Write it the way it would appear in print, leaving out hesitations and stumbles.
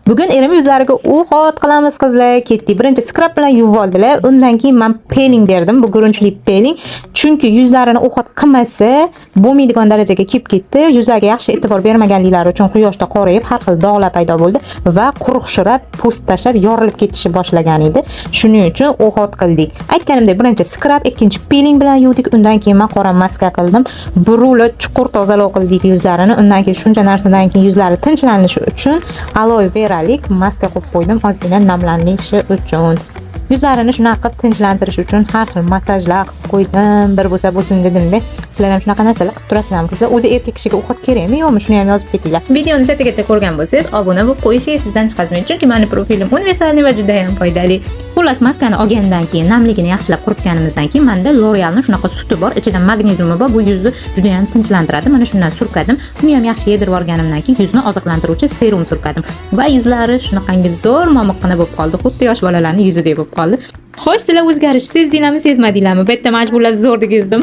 Bugun erim yuzlariga уход qilamiz, qizlar. Ketdik. Birinchi скраб bilan yuvib oldilar. Undan keyin men пилинг berdim. Bu guruchli пилинг. Chunki yuzlarini уход qilmasa bo'lmaydigan darajaga kelib ketdi. Yuzlarga yaxshi e'tibor bermaganliklari uchun quyoshda qorayib, har xil dog'lar paydo bo'ldi va quruqshirab, po'st tashlab, yorilib ketishni boshlagan edi. Shuning uchun уход qildik. Aytganimdek, birinchi скраб, ikkinchi пилинг bilan yuvdik. Undan keyin men qora maska qildim. Burula chuqur tozalov qildik yuzlarini. Undan keyin shuncha narsadan keyin yuzlari tinchlanishi uchun aloe veralik maska qo'yib qo'ydim, ozgina namlanishi uchun. Yuzlarini shunaqa qilib tinchlantirish uchun har xil massajlar qilib qo'ydim. Bir bo'lsa bo'lsin dedimda. Sizlar ham shunaqa narsalar qilib turasizlarmi, qizlar? O'zi erkak kishiga уход kerakmi, yo'qmi? Shuni ham yozib ketinglar. Videoni chatigacha ko'rgan bo'lsangiz, obuna bo'lib qo'yish esingizdan chiqazmang, chunki mani profilim универсальный va juda ham foydali. Xullas, maskani olgandan keyin namligini yaxshilab quritganimizdan keyin menda L'Oreal'ni shunaqa suti bor, ichida magneziumi bor. Bu yuzni juda ham tinchlantiradi. Mana shundan surkadim. Buni ham yaxshi yedirib yuborganimdan keyin yuzni oziqlantiruvchi serum surkadim va yuzlari shunaqangi zo'r momiqqina bo'lib qoldi, xuddi yosh bolalarning yuzidek bo'lib qoldi. Xo'sh, sizlar o'zgarish sezdinglarmi, sezmadinglarmi? Bu yerda majburlab zo'r degizdim.